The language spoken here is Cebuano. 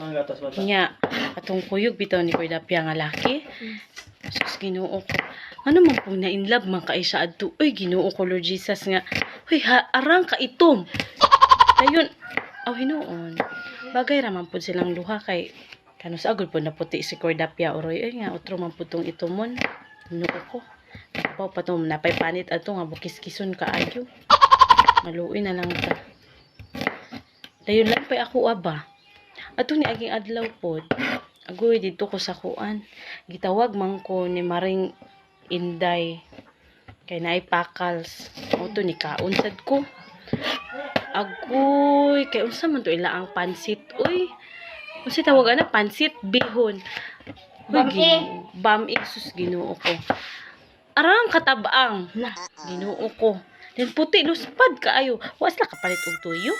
Ang gatas bata. Nya, atong kuyog bitaw ni Cordapia nga laki. Sus, Ginoo ko. Ano man kung na in love man kay siya adto. Uy, Ginoo ko, Lord Jesus nga. Uy, ha, arang ka itom. Dayon, aw hinuon. Bagay ra man pud silang luha kay kano sa agud pud naputi si Cordapia oroy. Ay nga otro man pud tong itomon. Ginoo ko. Nakapaw pa tong napay panit adto nga bukis-kison kaayo. Maluoy na lang ta. Dayon lang pay ako aba. Ato ni aging adlaw pod. Agoy didto ko sa kuan. Gitawag man ko ni Maring Inday. Kay naay pakals. Mao to ni kaon sad ko. Agoy kay unsa man to ila ang pansit uy. Unsa tawag ana pansit bihon. Uy, Bami. Ginoo. Bami, sus, Ginoo ko. Arang katabang. La, Ginoo ko. Then puti luspad kaayo. Wa sila kapalit og tuyo.